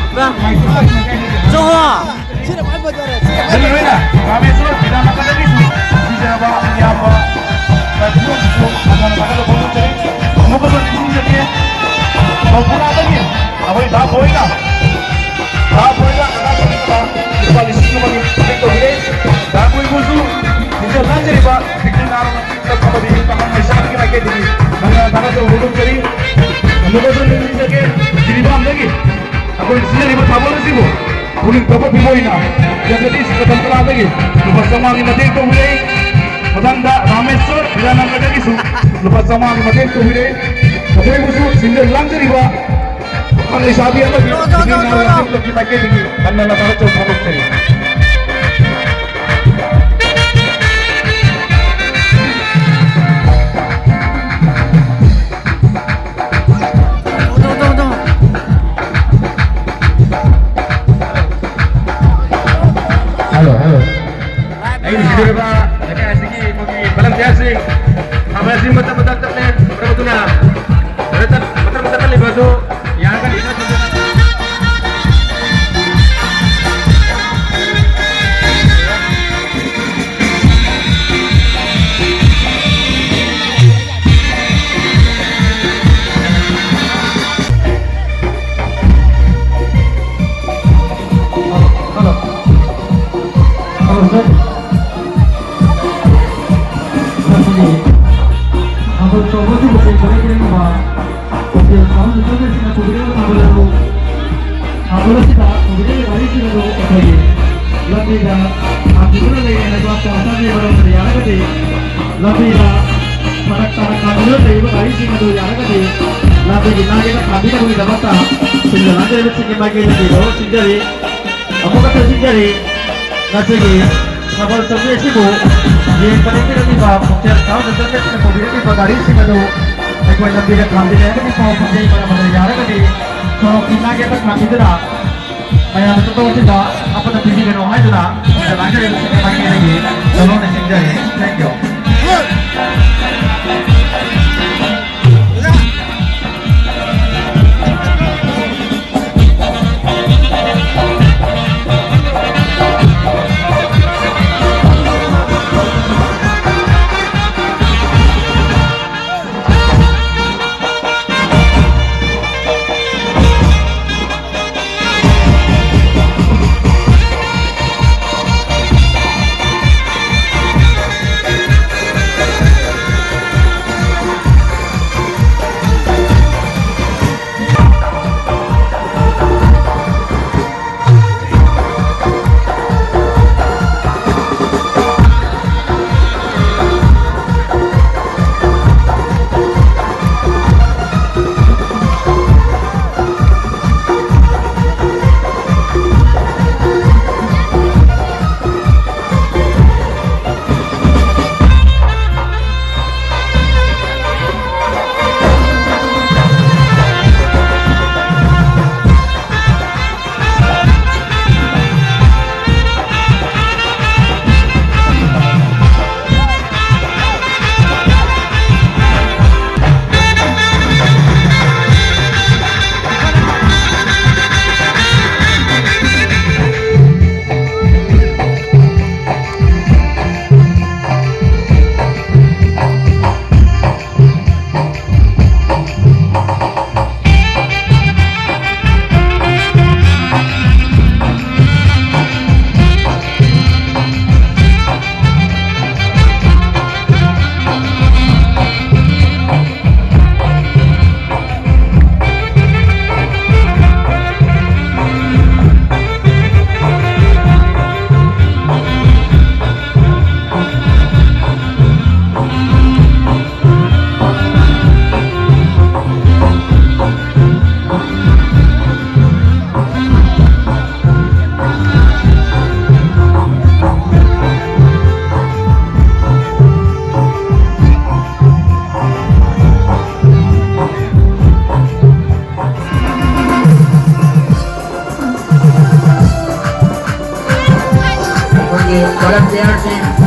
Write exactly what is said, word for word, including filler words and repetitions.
ꯁꯤꯅ ꯈ꯭ꯋꯥꯏ ꯐꯖꯔꯦ, ꯁꯤꯅ ꯈ꯭ꯋꯥꯏ ꯐꯖꯔꯦ꯫ ꯔꯥꯃꯦꯁꯣꯔ ꯕꯤꯗ꯭ꯌꯥꯅꯒꯔꯗꯒꯤꯁꯨ ꯅꯨꯡꯁꯤꯖꯔꯕ ꯏꯌꯥꯝꯕ ꯀꯥꯏꯀꯨꯕꯝꯁꯨ ꯍꯟꯅ ꯍꯟꯅ ꯊꯥꯒꯠꯄ ꯐꯣꯡꯗꯣꯛꯆꯔꯤ꯫ ꯑꯃꯨꯛꯀꯁꯨ ꯅꯤꯡꯁꯤꯡꯖꯒꯦ, ꯕꯕꯨꯂꯥꯗꯒꯤ ꯑꯩꯈꯣꯏ ꯗꯥ ꯕꯣꯏꯅ, ꯗꯥ ꯕꯣꯏꯅ ꯀꯅꯥ ꯀꯅꯥ ꯂꯨꯄꯥ ꯂꯤꯁꯤꯡ ꯑꯃꯒꯤ ꯄꯦꯃꯦꯟ ꯇꯧꯕꯤꯔꯦ꯫ ꯗꯥ ꯕꯣꯏꯕꯨꯁꯨ ꯅꯤꯡꯖ ꯂꯥꯟꯖꯔꯤꯕ ꯄꯤꯛꯆꯔ ꯅꯥꯔꯕ ꯑꯃꯗꯤ ꯄꯥꯈꯪ ꯂꯩꯁꯥꯕꯤꯒꯤ ꯃꯥꯏꯀꯩꯗꯒꯤ ꯍꯟꯅ ꯍꯟꯅ ꯊꯥꯒꯠꯆꯕ ꯐꯣꯡꯗꯣꯛꯆꯔꯤ꯫ ꯑꯃꯨꯛꯀꯁꯨ ꯅꯤꯡꯁꯤꯡꯖꯒꯦ, ꯖꯤꯔꯤꯕꯥꯝꯗꯒꯤ ꯑꯩꯈꯣꯏꯅ ꯁꯤꯖꯤꯟꯅꯔꯤꯕ ꯊꯥꯕꯜ ꯑꯁꯤꯕꯨ ꯄꯨꯛꯅꯤꯡ ꯊꯧꯒꯠꯄꯤꯕ ꯑꯣꯏꯅ ꯖꯒꯗꯤꯁ ꯀꯗꯝꯀꯂꯥꯗꯒꯤ ꯂꯨꯄꯥ ꯆꯥꯝꯃꯉꯥꯒꯤ ꯃꯇꯦꯡ ꯇꯧꯕꯤꯔꯛꯏ꯫ ꯃꯊꯪꯗ ꯔꯥꯃꯦꯁꯣꯔ ꯕꯤꯗ꯭ꯌꯥꯅꯒꯔꯗꯒꯤꯁꯨ ꯂꯨꯄꯥ ꯆꯥꯝꯃꯉꯥꯒꯤ ꯃꯇꯦꯡ ꯇꯧꯕꯤꯔꯛꯏ꯫ ꯃꯈꯣꯏꯕꯨꯁꯨ ꯁꯤꯟꯖ ꯂꯥꯡꯖꯔꯤꯕ ꯄꯥꯈꯪ ꯂꯩꯁꯥꯕꯤ ꯑꯃꯗꯤ ꯅꯨꯄꯤ ꯅꯍꯥ ꯂꯝꯖꯤꯡꯕꯒꯤ ꯃꯥꯏꯀꯩꯗꯒꯤ ꯍꯟꯅ ꯍꯟꯅ ꯊꯥꯒꯠꯆꯕ ꯐꯣꯡꯗꯣꯛꯆꯔꯤ꯫ Hello, hello. ꯑꯩꯅ ꯁꯤꯗꯧꯔꯤꯕ ꯂꯩꯀꯥꯏ ꯑꯁꯤꯒꯤ ꯑꯩꯈꯣꯏꯒꯤ ꯚꯣꯂꯟꯇꯤꯌꯥꯔꯁꯤꯡ, ꯊꯥꯕꯜ ꯑꯁꯤ ꯃꯇꯝ ꯃꯇꯝ ꯆꯠꯂꯦ, ꯃꯔꯝ ꯑꯗꯨꯅ ꯃꯇꯝ ꯃꯇꯝ ꯆꯠꯍꯜꯂꯤꯕ ꯑꯗꯨ ꯌꯥꯔꯒꯗꯤ ꯍꯜꯂꯣ꯫ Hello, sir. ꯉꯁꯤꯒꯤ ꯊꯥꯕꯜ ꯆꯣꯡꯕꯒꯤ ꯃꯇꯦꯡ ꯄꯥꯡꯕꯤꯔꯤꯕ ꯍꯣꯇꯦꯜ ꯐꯥꯎꯟ ꯁꯔꯚꯤꯁꯁꯤꯡꯅ ꯄꯨꯕꯤꯔꯤꯕ ꯊꯥꯕꯜ ꯑꯗꯨ, ꯊꯥꯕꯜ ꯑꯁꯤꯗ ꯄꯨꯕꯤꯔꯤꯕ ꯒꯥꯔꯤꯁꯤꯡ ꯑꯗꯨ ꯑꯩꯈꯣꯏꯒꯤ ꯂꯝꯕꯤꯗ ꯈꯥꯝꯕꯤꯗꯨꯅ ꯂꯩꯔꯦ ꯍꯥꯏꯕ ꯄꯥꯎ ꯇꯥꯖꯩ꯫ ꯃꯔꯝ ꯑꯗꯨꯅ ꯌꯥꯔꯒꯗꯤ ꯂꯝꯕꯤꯗ ꯐꯔꯛ ꯇꯥꯅ ꯈꯥꯝꯗꯨꯅ ꯂꯩꯔꯤꯕ ꯒꯥꯔꯤꯁꯤꯡ ꯑꯗꯨ ꯌꯥꯔꯒꯗꯤ ꯂꯝꯕꯤꯒꯤ ꯅꯥꯒꯦꯗ ꯈꯥꯝꯕꯤꯅꯕꯒꯤꯗꯃꯛꯇ ꯁꯤꯟꯖ ꯂꯥꯡꯖꯔꯤꯕꯁꯤꯡꯒꯤ ꯃꯥꯏꯀꯩꯗꯒꯤ ꯊꯕꯛ ꯁꯤꯟꯖꯔꯤ꯫ ꯑꯃꯨꯛꯀ ꯊꯛꯆꯤꯟꯖꯔꯤ꯫ ꯉꯁꯤꯒꯤ ꯊꯥꯕꯜ ꯆꯣꯡꯕꯤ ꯑꯁꯤꯕꯨ ꯌꯦꯡꯕ ꯂꯦꯡꯕꯤꯔꯛꯂꯤꯕ ꯄꯨꯛꯆꯦꯜ ꯆꯥꯎꯅ ꯆꯠꯅ ꯊꯧꯕꯤꯔꯛꯂꯤꯕ ꯒꯥꯔꯤꯁꯤꯡ ꯑꯗꯨ ꯑꯩꯈꯣꯏ ꯂꯝꯕꯤꯗ ꯈꯥꯝꯕꯤꯔꯦ ꯍꯥꯏꯕꯒꯤ ꯄꯥꯎ ꯐꯪꯖꯩ꯫ ꯃꯔꯝ ꯑꯗꯨꯅ ꯌꯥꯔꯒꯗꯤ ꯁꯣꯔꯣꯛꯀꯤ ꯅꯥꯀꯦꯠꯇ ꯈꯥꯝꯕꯤꯗꯨꯅ ꯃꯌꯥꯝꯅ ꯆꯠꯊꯣꯛ ꯆꯠꯁꯤꯟꯗ ꯑꯄꯟꯕ ꯄꯤꯕꯤꯒꯅꯨ ꯍꯥꯏꯗꯨꯅ ꯂꯥꯛꯆꯔꯤꯕꯁꯤꯡ ꯃꯥꯏꯀꯩꯗꯒꯤ ꯇꯣꯂꯣꯅ ꯁꯤꯡꯖꯔꯤ꯫ Thank you꯫ Volunteer team.